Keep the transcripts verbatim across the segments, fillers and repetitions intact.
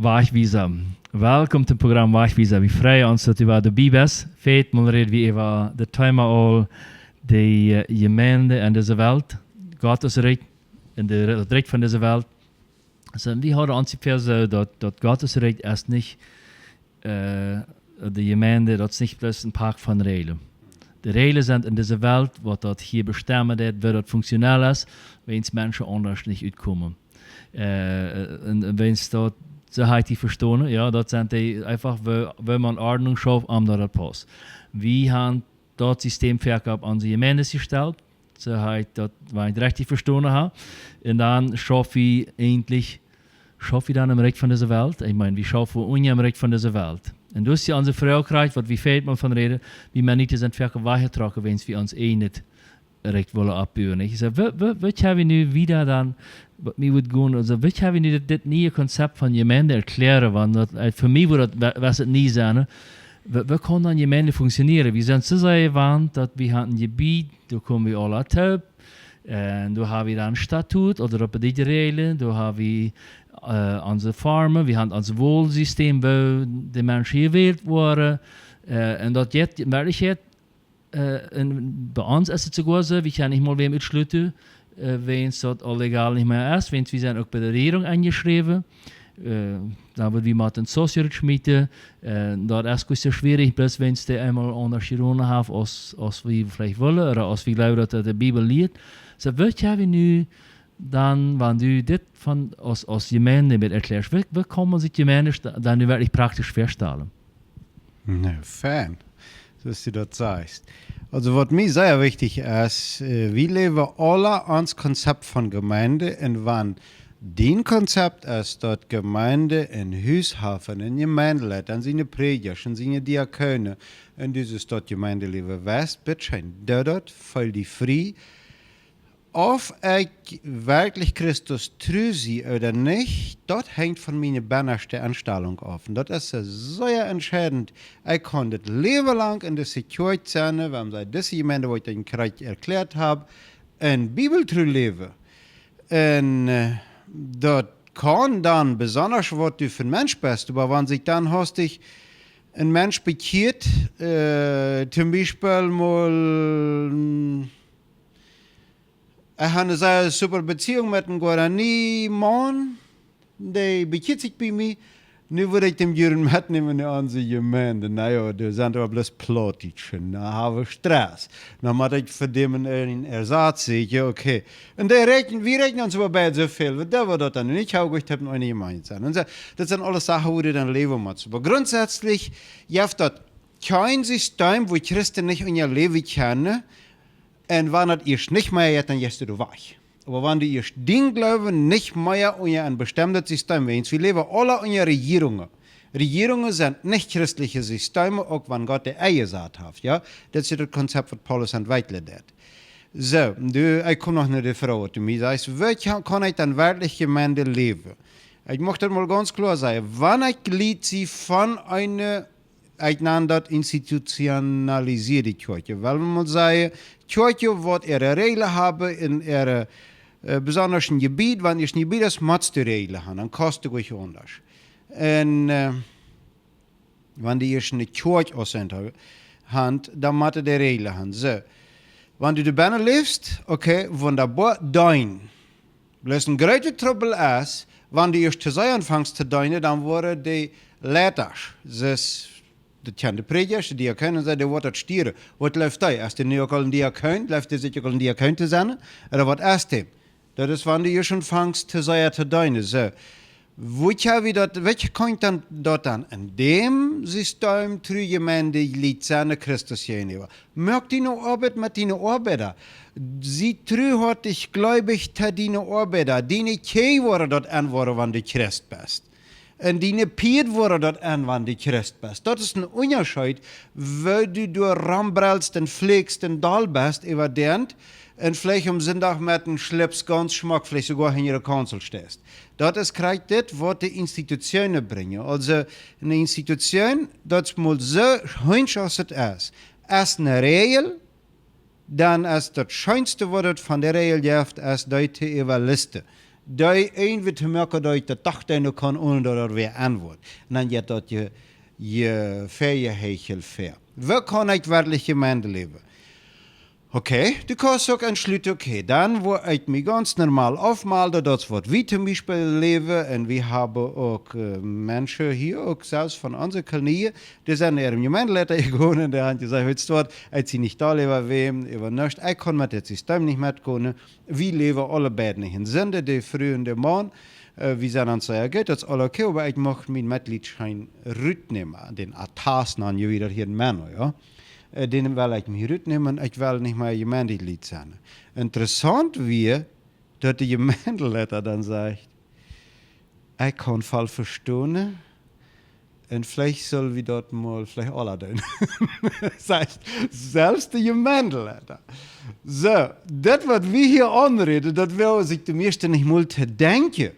Wajchwiesa. Welkom toom Programm Wajchwiesa. Wie freien ons, daut du wada doabie best. Väajet Mol räd wie äwa daut Thema aul, de, äh, Jemeent en dise Welt. Gott sien Rikj, en de, daut Rikj von dise Welt. Soo, wie hauden ons ea soo, daut, daut Gott sien Rikj es nich, äh, de Jemeent, daut es nich bloos een Poak von Räajlen. De Räajlen sent en dise Welt, waut daut hia bestemmen deit, woo daut funktionell es, wiels Menschen aundasch nich utkomen. Äh, un, un wiels daut, soo hab ekj dee vestonen, jo, daut sent dee eefach, woo, woo maun Ordnunk schauft, om daut daut pausst. Wie haben daut System foaken opp onse Jemeent jestalt. Soo hab ekj daut, wan ekj rajcht vestonen hab. Un dan schauf wie eejentlich, schauf wie dan em Rikj von dise Welt? Ekj meen, wie schaufen unja em Rikj von dise Welt. Un daut es jo onse Froag, waut wie väl mol von räden, wie Mennoniten sent foaken wajchjetrocken, wiels wie ons eejnet Rikj wellen oppbuen. Ekj saj, woo, woo, woo kjenn wie nu wieda dan, waut mie woat gonen, aulsoo, woo kjenn wie nu dit, dit niee Konzept von Jemeent erkjlären, wan daut, äh, fa mie woat daut, wa-, wia daut nie soo, nä? Woo, woo kaun dan Jemeent funktionieren? Wie sent soo sea jewant, daut wie haben een Jebied, doa komen wie aula toop, un doa haben wie dan Statut, ooda opp de Räajlen, doa haben wie, äh, onse Formen, wie haben ons Waulsystem, woo de Menschen jewält woaren, äh, un daut jeit, werkjlich jeit, äh, un bie ons es et soogoa soo, wie kjennen nich mol wäm utschluten, äh, wiels daut aul legal nich mea es, wiels wie sent uk bie de Rejierunk enjeschräwen. Äh, dan woa wie met een Social schmieten, äh, daut es goa soo schwierich, bloos wiels dee eemol aundasch jedonen haben, aus, aus wie veleicht wullen, ooda aus wie jleewen, daut de Bibel lieet. Soo, woo kjenn wie nu dan, wan du dit von ons, ons Jemeent met erkjläascht, woo, woo kaun maun sikj Jemeent sta-, dan nu werkjlich praktisch väastalen? Na, fein. Soo aus du daut sajchst. Aulsoo, waut mie sea wichtich es, äh, wie läwen aula ons Konzept von Jemeent, un wan dien Konzept es, daut Jemeent een Hus haft, een Jemeentleet, dan siene Prädjasch, dan siene Diakonen, un du sajchst, daut Jemeentläwen west, bitte scheen, doo daut, feel die frie, auf ekj werkjlich Christus tru sie ooda nich, daut henjt von miene bennaschte Enstalunk auf. Un daut es, äh, sea entscheident. Ekj kaun daut Läwen lang en dise Kjoakj sennen, wan see dise Jemeent, woo ekj daut krakjt erkjläat hab, en bibeltru läwen. Un, äh, daut kaun dan besonda, waut du fa een Mensch best, oba wan sikj dan hastich een Mensch bekjieet, äh, toom Biespel mol, mm, ekj hab eene sea super Beziehung met een Guarani-Maun, dee bekjieet sikj bie mie. Nu wudd ekj däm jieren metnämen no onse Jemeent. Na jo, doa sent oba bloos Plautdietsche. Na, hab wie Stress. Na, mott ekj fa däm een, een Ersatz seenen, okay. Un dee räakjnen, wie räakjnen ons oba beid soo väl. Waut doo wie daut dan? Un ekj hab uk, ekj hab noch nich jemeent sennen. Un soo, daut sent aules Sachen, woo du dan läwen motst. Oba grundsätzlich jeft daut kjeen System, woo Christen nich unja läwen kjennen, un wan daut ieescht nich mea jeit, dan jeist du wajch. Oba wan du ieescht dien Gloowen nich mea unja een bestemdet System, wiels wie läwen aula unja Rejierungen. Rejierungen sent nich christelje Systeme, uk wan Gott dee enjesat haft, jo. Daut es daut Konzept, waut Paulus entwikjlen deed. Soo, du, ekj kom noch no de Froag, waut du mie sajchst, woo kaun, kaun ekj dan werkjlich Jemeent läwen? Ekj mucht daut mol gaunz kloa sajen, wan ekj Lied sie von eene, ekj nan daut institutionalisierte Kjoakj. Well wie mol sajen, Kjoakj, waut äare Räajlen haben en äare, äh, besonda een Jebied, wan du een Jebied hast, motst du Räajlen haben, dan kaust du goanich aundasch. Un, äh, wan du ieescht eene Kjoakj aus Ent hast, dan mott dee Räajlen haben. Soo. Wan du doa bennen läfst, okay, wundaboa, dan. Bloos een grooten Trubbel es, wan du ieescht too sea aunfangst to deenen, dan woaren dee Leitasch, daut es, daut sent de Prädjasch, de Diakonen, soo, dee woaren daut stieren. Waut jleeft dee? Es dee nu uk aul een Diakon? Jleeft dee sikj uk aul een Diakon to sennen? Ooda waut es dee? Daut es, wan du ieescht aunfangst too sea to deenen. Soo. Woo kjenn wie daut, woo kaun dan daut dan en däm System tru Jemeentlied sennen, Christus jäajenäwa? Moak diene Oabeit met diene Oabeida. Sie truhoatich, gleubich to diene Oabeida. Diene Kjäaj woaren daut enwoaren, wan du Christ best. Un diene Pieed woaren daut enwoaren, wan du Christ best. Daut es een Unjascheet, woo du doa rombrellst un flakst un doll best, äwa däm, un veleicht aum Sindach met een Schlips gaunz schmock, veleicht soogoa hinja de Kaunzel steist. Daut es krakjt dit, waut de Institutionen brinjen. Aulsoo, eene Institution, daut es mol soo hunsch aus et es. Es eene Räajel, dan es daut scheenste, waut et von de Räajel jeft, es dee to äwalisten. dee eent wia to moaken, daut ekj daut doch dan uk kaun, onen daut doa wäa aunwoat. Un dan jeit daut je, je väa, je hechel väa. Woo kaun ekj werkjlich Jemeent läwen? Okay, du kaust uk entschluten, okay, dan woa ekj mie gaunz normal aufmelden, daut es waut wie toom Biespel läwen, un wie haben uk, äh, Menschen hia uk selfst von onse Kolonie, dee sent no äaren Jemeenteleiter jegonen, dee haben jesajcht: "Weetst du waut, ekj sie nich doll äwa wäm, äwa nuscht, ekj kaun met dit System nich metgonen." Wie läwen aule beid nich en Sind, de Fru un de Maun. Äh, wie sent ons sea goot, daut es aul okay, oba ekj mucht mien Metjliedschiet rutnämen, dän Attest, nanen jie daut hia en Menno, jo. Äh, dän well ekj mie rutnämen, ekj well nich mea Jemeentejlid sennen. Interessaunt wia, daut de Jemeenteleiter dan sajcht: "Ekj kaun voll vestonen, un veleicht sull wie daut mol veleicht aula doonen." Sajcht selfst de Jemeenteleiter. Soo, daut waut wie hia aunräden, daut woat sikj de mieeschte nich mol to denkjen.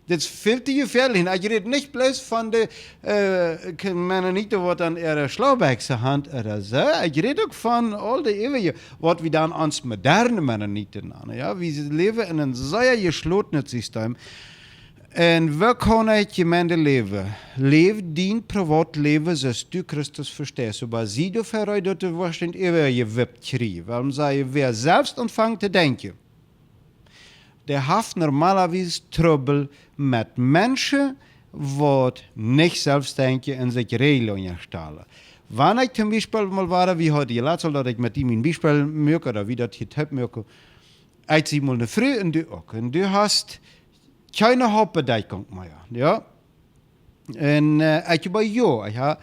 Daut es väl to jefäadlich. Ekj räd nich bloos von de, äh, Mennoniten, waut dan äare Schlaubbekjsen haben ooda soo. Ekj räd uk von aul de äwaje, waut wie dan ons moderne Mennoniten nanen. Jo, wie läwen en een sea jeschlotenet System. Un woo kaun ekj Jemeent läwen? Läw dien Privatläwen, soo aus du Christus vesteist. Oba sie doafäa reed, daut du woascht nich äwajewippt kjrieen. Wuarom saj ekj, wäa selfst aunfangt to denkjen, dee haft normalerwies Trubbel met Menschen, waut nich selfst denkjen un sikj Räajlen unjastalen. Wan ekj toom Biespel mol wia, wie hauden je latst aul, daut ekj met die mien Biespel muak, ooda wie daut hia toop muaken, ekj sie mol ne Fru un du uk. Un du hast kjeene Hauptbedekjunk mea, jo? Un, äh, ekj oba jo, ekj hab,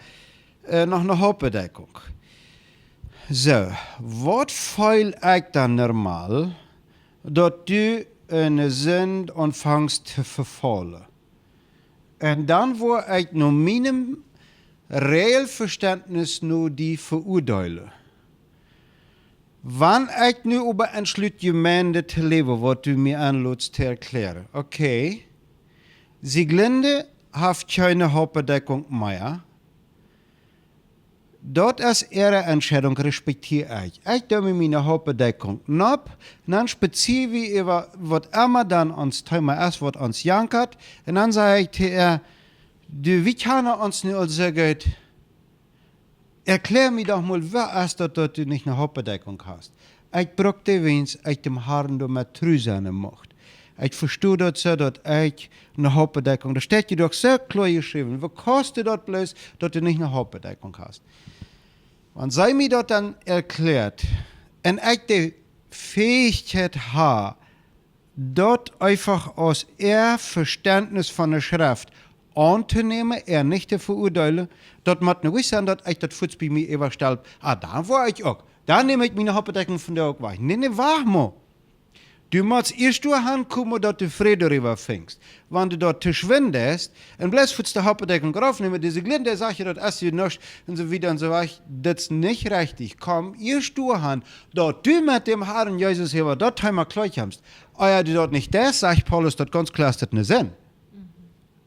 äh, noch ne Hauptbedekjunk. Soo, waut feel ekj dan normal, daut du en Sind aunfangst to vefaulen? Un dan woa ekj no mienem Räajelvestentnis no die veuadeelen. Wan ekj nu oba entschlut, Jemeent to läwen, waut du mie aunlotst to erkjläaren. Okay, Sieglinde haft kjeene Hauptbedekjunk mea. Daut es äare Entscheidunk, respektia ekj. Ekj doo mie miene Hauptbedekjunk nopp, dan spazia wie äwa waut emma dan ons Thema es, waut ons jankat. Un dan saj ekj to äa: "Du, wie kjanen ons nu aul soo goot. Erkjläa mie doch mol, woo es daut, daut du nich ne Hauptbedekjunk hast? Ekj bruck dee, wiels ekj däm Harn doamet tru sennen mucht. Ekj vesto daut soo, daut ekj ne Hauptbedekjunk, daut steit je doch soo kloa jeschräwen. Woo kaust du daut bloos, daut du nich ne Hauptbedekjunk hast?" Wan see mie daut dan erkjläat un ekj de Fäichkjeit hab, daut eefach aus äa Vestentnis von de Schreft auntonämen, äa nich to veuadeelen, daut mott nich sennen, daut ekj daut fuaz bie mie äwastelp: "Ah, dan woa ekj uk. Dan näm ekj miene Hauptbedekjunk von doa uk wajch." Nä, nä, wacht mol. Du motst ieescht doahan komen, daut du Fräd doaräwa finjst. Wan du daut to schwind deist, un bloos fuaz de Hauptbedekjunk raufnämen, Sieglinde sajcht je, daut es je nuscht, un soo wieda un soo wajch, daut es nich rechtich. Komm ieescht doahan, daut du met däm Harn Jesus äwa daut Thema kloa kjemst. Ea du daut nich deist, sajcht Paulus daut gaunz kloa, es daut ne Sind.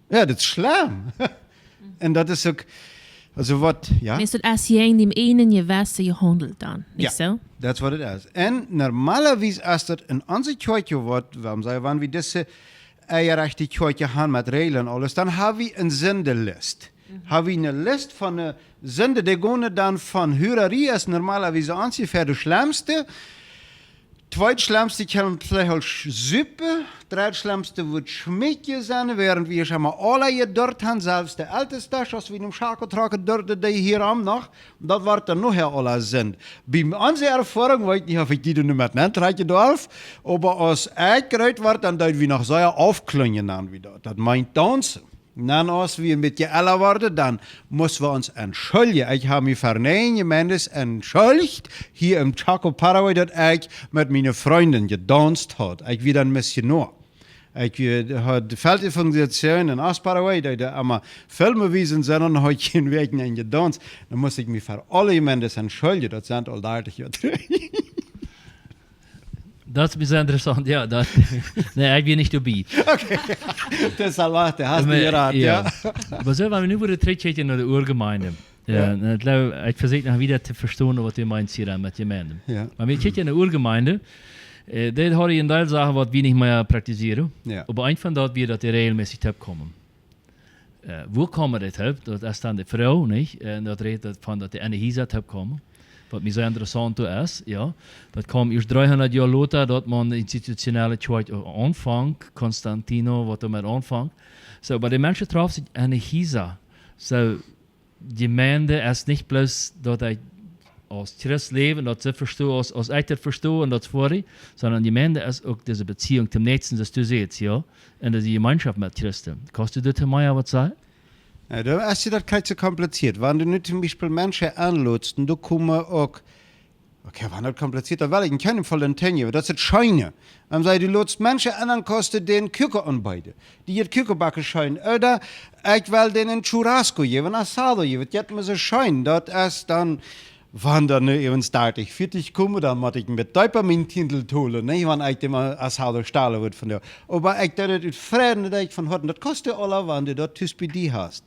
Jo, daut es schlemm. Un daut es uk, aulsoo waut, jo? Meist daut es je en däm eenen Jewessen jehaundelt dan, nich soo? That's what it is. Un normalerwies es daut en onse Kjoakj waut, wuarom saj wie, wan wie dise, äh, eajerechte Kjoakj han met Räajlen un aules, dan hab wie ne Sindelist. Hab wie ne List von ne Sinden, dee gonen dan von Hurarie, es normalerwies onjefäa de schlemmste, tweet schlemmste kjennen veleicht aul sch-, supen, drett schlemmste woat schmieten sennen, wäarent wie emma aule jedurft han, selfst de Eltestasch, aus wie em Schakel trocken, durften dee hia aum noch, daut wort dan nohäa aule Sind. Bie onse Erfoarunk, weet nich, auf ekj die nu met nenn trakjen darf, oba aus ekj groot wort, dan deed wie noch sea aufklunjen, nanen wie daut. Daut meent daunzen. Un dan, aus wie een bät ella worden, dan musten wie ons entschuljen. Ekj hab mie ver näajen Jemeenten entschuldicht, hia em Chaco, Paraguay, daut ekj met miene Frind jedaunzt haud. Ekj wia dan Missionoa. Ekj wia, haud Feldevangelisation en Ost-Paraguay, daut doa emma Filme wiesen sent, un haud ekj een Wäakj jedaunzt. Dan must ekj mie ver aule Jemeenten entschuljen, daut sent aul dartich Joa trigj. Daut es sea interessaunt, jo. Daut, nä, ekj wia nich doabie. Okay. Daut es aul waut, du hast mie jerat, jo. Oba soo, wan wie nu wudden trigjkjikjen no de Urgemeent. Jo, jo. Un ekj jleew, ekj vesieekj noch wieda to vestonen, waut du meenst hia dan met Jemeent. Jo. Wan wie kjikjen no de Urgemeent, Äh, dit haud een Deel Sachen, waut wie nich mea praktizieren. Jo. Oba eent von daut wia, daut dee rejelmässich toopkomen. Äh, woo komen dee toop? Daut es dan de Froag, nich? Un daut rät doavon, daut dee enne Hiesa toopkomen. Waut mie sea interessaunt es, jo. Daut kjeem ieescht dreehundat Joa lota, daut maun de institutionelle Kjoakj aunfangt, Konstantino, waut doamet aunfangt. Soo, oba de Menschen troffen sikj enne Hiesa. Soo, Jemeent es nich bloos daut ekj aus Christ läw un daut see vestonen, aus, aus ekj daut vesto un daut vore, sonda Jemeent es uk dise Beziehung toom Näakjsten, daut du sajchst, jo, un dise Jemeenschoft met Christen. Kaust du doa mea waut sajen? Jo, dan es daut krakjt soo kompliziert. Wan du nu toom Biespel Menschen enlodst un doa komen uk, okay, wan daut kompliziert, dan well ekj en kjeenem Faul dän Tenje, oba daut es daut Scheene. Dan saj ekj, du lodst Menschen en, dan kaust du dän Kuaken aunbeeden. Dee jeit Kuaken backen scheen. Ooda ekj well dän een churrasco jäwen, asado jäwen, daut jeit mie soo scheen. Daut es dan, wan doa nu eenst dartich, vieetich komen, dan mott ekj met deepa mien Tiendel tolen, nich? Wan ekj däm asado stalen wudd von doa. Oba ekj deed daut ut Freid, daut ekj von Hoaten, daut kaust du aula, wan du daut tus bie die hast.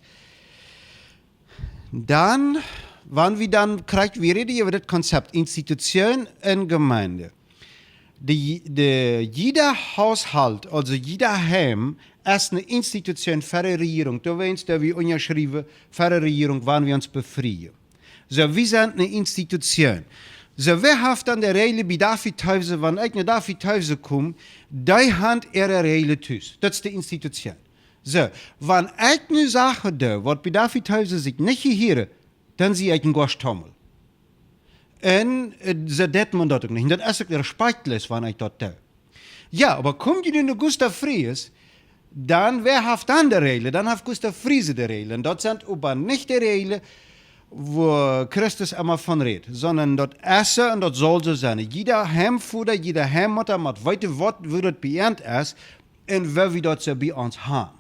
Dan, wan wie dan krakjt, wie räden äwa daut Konzept Institution un Jemeent. De, de, jieda Haushalt, aulsoo jieda Heim, es eene Institution fa de Rejierunk. Doawäajen doo wie unjaschriewen fa de Rejierunk, wan wie ons befrieen. Soo, wie sent eene Institution. Soo, wäa haft dan de Räajlen bie David Teefse, wan ekj no David Teefse kom, dee han äare Räajlen tus. Daut es de Institution. Soo, wan ekj nu Sachen doo, waut bie David Teefse sikj nich jehieren, dan sie ekj een Goastommel. Un, äh, soo deit maun daut uk nich. Un daut es uk respektloos, wan ekj daut doo. Jo, oba kom jie nu no Gustav Friesen, dan, wäa haft dan de Räajlen? Dan haft Gustav Friesen de Räajlen. Daut sent oba nich de Räajlen, wua Christus emma von rät, sonda daut es, un daut saul soo sennen. Jieda Heimvoda, jieda Heimmotta mott weeten, waut, woo daut bie an es, un woo wie daut soo bie ons han.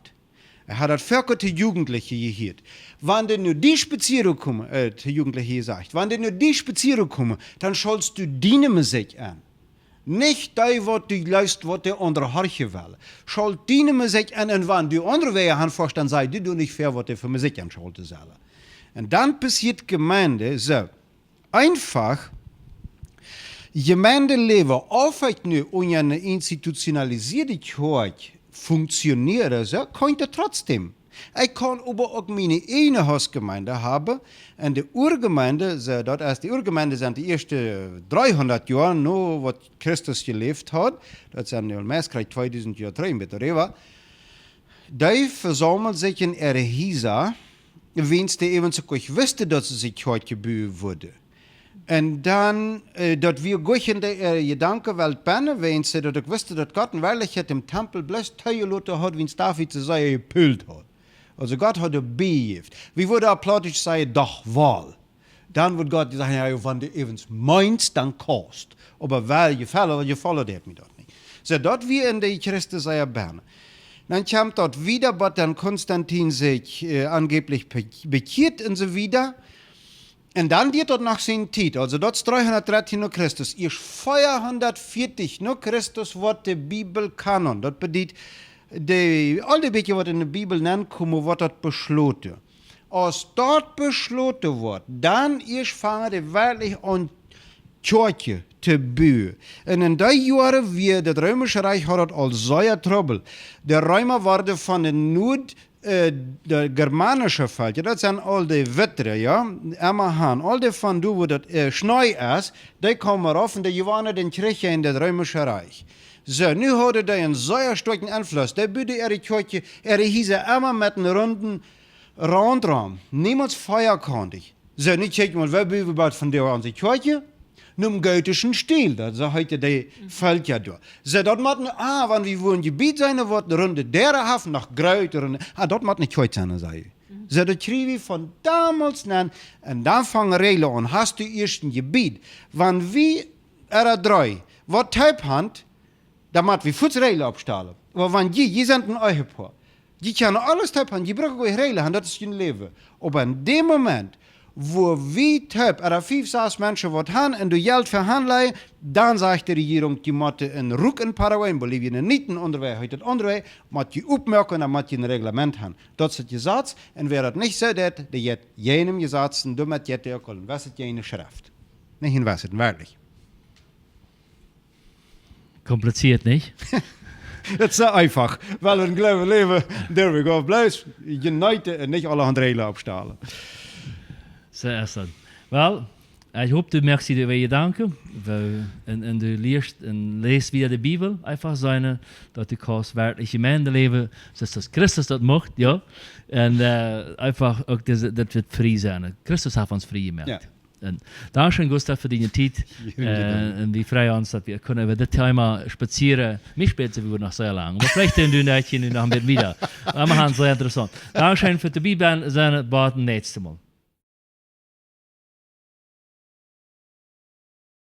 Ekj hab daut foaken to Jugendliche jehieet. Wan dee nu die spazieren komen, äh, to Jugendliche jesajcht, wan dee nu die spazieren komen, dan schaltst du diene Musikj aun. Nich dee, waut du jleefst, waut de aundre horchen wellen. Schalt diene Musikj aun, un wan du aundre Wäaj han foascht, dan saj du, du nich väa, waut dee fa Musikj aunschalten sellen. Un dan passieet Jemeent soo. Eenfach, Jemeenteläwen, auf ekj nu unja eene institutionalisieede Kjoakj funktionieren, soo kaun ekj daut trotzdäm. Ekj kaun oba uk miene ieejne Hausjemeent haben. Un de Urjemeent, soo, daut es, de Urjemeent sent de ieeschte dreehundat Joa, no waut Christus jeläft haud, daut sent nu aul meist krakjt tweedusent Joa trigj, een bät doaräwa. Dee vesaumelden sikj en äare Hiesa, wiels dee äwent soo goot wisten, daut see sikj Kjoakjen buen wudden. Un dan, äh, daut wia goanich en äare Jedankenwelt bennen, wiels see daut uk wisten, daut Gott en Werkjlichkjeit dän Tempel bloos toojeloten haud, wiels David soo sea jepult haud. Aulsoo Gott haud doabie jejäft. Wie wudden opp Plautdietsch sajen, doch woll. Dan wudd Gott sajen, jo, wan du äwent meenst, dan kaust. Oba well jefaulen, jefaulen deit mie daut nich. Soo, daut wia en de Christen sea bennen. Dan kjemt daut wieda, bat dan Konstantin sikj, äh, aunjeblich be-, bekjieet un soo wieda. Un dan diet daut noch siene Tiet, aulsoo daut es dreehundat dartien no Christus, ieescht veahundatvieetich no Christus woat de Bibel Kanon. Daut bediet, de, aul de Bieekja, waut en de Bibel nenkomen, woat daut beschloten. Aus daut beschloten woat, dan ieescht fangen dee werkjlich aun Kjoakjen to buen. Un en dee Joaren wia daut Reemische Rikj, haud daut aul sea Trubbel. De Reema worden von de Nuad, äh, de jermanische Velkja, daut sent aul de Wittre, jo, emma han, aul dee von doa, wua daut, äh, Schnee es, dee kjeemen rauf un dee jewonnen dän Kjrich en daut Reemische Rikj. Soo, nu hauden dee eenen sea stoakjen Enfluss. Dee buden äare Kjoakjen, äare Hiesa emma met eenen runden Raunt rom. Niemols veakauntich. Soo, nu kjikj mol, woo buen wie boolt von doa onse Kjoakjen? Nom gootischen Stil, daut, soo heeten dee Velkja doa. Soo, daut mott nu, ah, wan wie wua een Jebied seenen, waut runde Däaren haft, noch groote, runde, ah, daut mott ne Kjoakj sennen, saj ekj. Soo, daut kjrieej wie von domols aun, un dan fangen Räajlen aun. Hast du ieescht een Jebied? Wan wie, äa dree, waut toop han, dan mott wie fuaz Räajlen oppstalen. Oba wan jie, jie sent een Ehepoa, jie kjennen aules toop han, jie brucken goanich Räajlen han, daut es jun Läwen. Oba en däm Moment, wua wie toop, ea fief, sas Menschen waut han un doa Jelt fa hanläajen, dan sajcht de Rejierunk, jie motten en Ruck en Paraguay, en Bolivien, en Nieten, aundre Wäaj, heet daut aundre Wäaj, mott jie oppmoaken, dan mott jie een Reglement han. Daut es daut Jesaz, un wäa daut nich soo deit, dee jeit jäajen daut Jesaz, un doamet jeit dee uk aul en wesset jäajen de Schreft. Nich en wesset, werkjlich. Kompliziert, nich? Daut es sea eefach. Well wie em Gloowen läwen, there we go. Bloos jeneeten un nich aulahaunt Räajlen oppstalen. Soo es daut. Well, ekj hop, du moakst die doaräwa Jedanken. Wie, un, un du lieescht un läst wada de Bibel. Eefach sennen, daut du kaust werkjlich Jemeent läwen, soo aus Christus daut mucht, jo. Un äh, eefach uk, daut wie frie sent. Christus haft ons frie jemoakt. Jo. Un dankscheen, Gustav, fa diene Tiet. Äh, un wie freien ons, daut wie kunnen äwa dit Thema spazieren. Mie spieet, wie woaren noch sea lang. Oba veleicht sent wie nu noch een bät wieda. Oba wie haben sea interessaunt. Dankscheen fa de Bibel sennen, bat daut näakjste Mol.